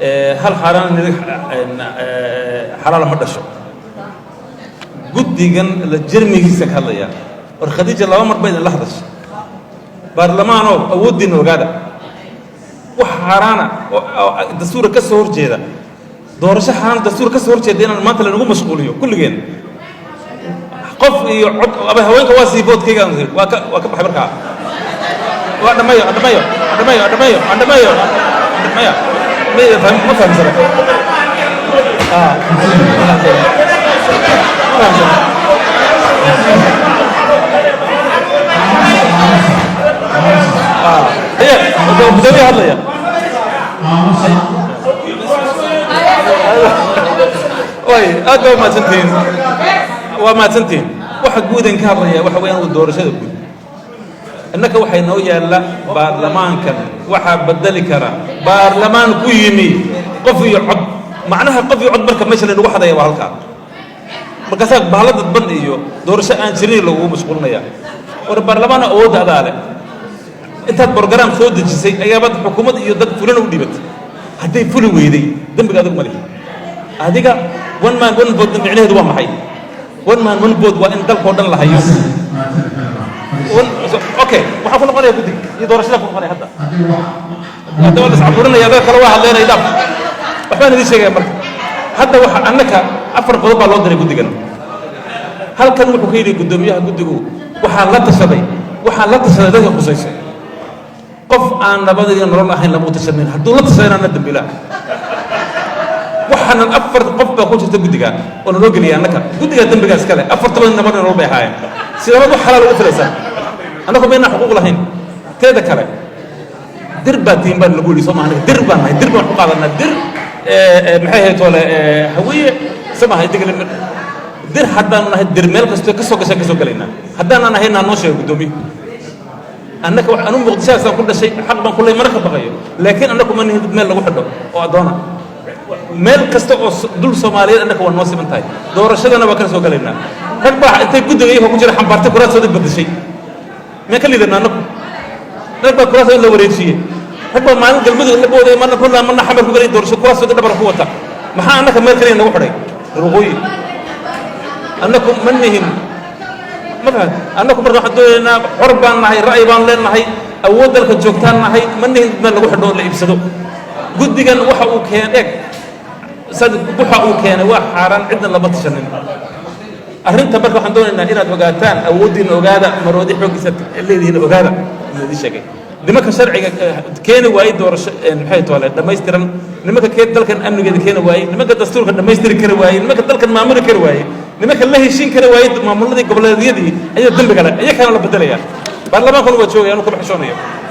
Hal xaaraan xalaala ma dhasho. Guddigan la jermigiisa ka hadlaya. War Khadiija laba mar ba idinla hadashay. Baarlamaanow, awooddiinna ogaada. Wax xaaraana oo dastuura ka soo horjeeda, doorasho xaaraan dastuur ka soo horjeeda, inaan maanta lanagu mashquuliyo kulligeen qof iyo cod aba haweenka waa sii vote-kayga waa ka baxay. Markaa waa dhamayo, dhamayo, dhamayo, dhamayo, dhamayo. Maya, ma fahamsana, ma fahamsana. Gudoomiya hadlaya. Way aad baa mahadsantihiin, waa mahadsantihiin. Waxa guudan ka hadlaya waxa weeyaan waa doorashada guud. Innaka waxay noo yaalla baarlamaankan waxaa bedeli kara baarlamaan ku yimi qof iyo cod. Macnaha qof iyo cod marka meesha laynagu xadaya waa halkaa. Markaasaa bahalo dadban iyo doorasho aan jirin lagugu mashquulinaya. War baarlamaan, awoodda adaa leh. Intaad program soo dejisay ayaabad xukuumad iyo dad fulina u dhibatay. Hadday fuli weyday, dembiga adigu ma lihi. Adiga one man one vote micnaheedu waa maxay? One man one vote waa in dalkoo dhan la hayo. Okay, waxaan ku noqonaya guddiga iyo doorashada ku noqonaya. Hadda waa la iscaburinaya, adaga kale waa hadleynaya. Dhaaf, waxbaan idin sheegaya. Marka hadda waxa annaka afar qodob baa loo diray guddigan. Halkan wuxuu ka yidhi guddoomiyaha guddigu: Waxaan la tashaday dadka khusayso. Qof aan nabadiyo nolol ahayn lama u tashanin. Hadduu la tashadayna, ana dambiilaa. Waxaanan afar qof baa ku jirta guddiga oo naloo geliyay. Annaka guddigaa dembigaa iskale. Afartoba nabad nolol bay ahaayeen. Sidabaad wax xalaal ugu filaysaa? Annagu maynaan xuquuq lahayn? Teeda kale, Dir baa tiin baa lagu yidhi. Soo maha? Dir baan nahay, Dir baan ku qaadanaa. Dir maxay ahayd? Toole Hawiye samaha digle. Dir haddaanu nahay, Dir meel kastoo ka soo gashaan ka soo gelaynaa. Haddaanan ahaynaa, noo sheego guddoomiye. Annaka wax anu Muqdishahaasaan ku dhashay, xaq baan ku leey, mana ka baqayo. Laakiin annaku ma nihin dad meel lagu xidho oo addoona. Meel kasta oo dul Soomaaliyeed annaka waa noo siman tahay. Doorashadana waa kala soo gelaynaa. Rag baa intay guddiga iyagoo ku jira xambaartay kuraastooda bedeshay. Miyaan ka liidanaa annaku? Rag baa kuraastooda la wareejiyey. Rag baa maalin Galmudug la booday, marna Puntland, marna Xamar ku galay doorasho, kuraastooda dhabar ku wata. Maxaa annaka meel kaliya nagu xidhay? Reer waqooyi annaku ma nihin, ma fahan? Annaku marka waxaan doonaynaa, xor baan nahay, ra'yi baan leenahay, awood dalka joogtaan nahay. Ma nihin meel lagu xidho oo la iibsado. Guddigan waxa uu keen eg sad waxa uu keenay waa xaaraan, cidna lama tashanin arrinta. Marka waxaan doonaynaa inaad ogaataan awooddiina. Ogaada, maroodi xooggiisa leedihiin. Ogaada, idin sheegay nimanka sharciga keeni waayey doorasho maxay toole dhammaystiran, nimanka kee dalkan amnigeeda keeni waayey, nimanka dastuurka dhammaystiri kari waayey, nimanka dalkan maamuli kari waayey, nimanka la heshiin kari waayey maamuladii goboleedyadii ayaa dembiga leh. Iyakana la bedelaya. Baarlamaankuna waa joogaya, anu kama xishoonayo.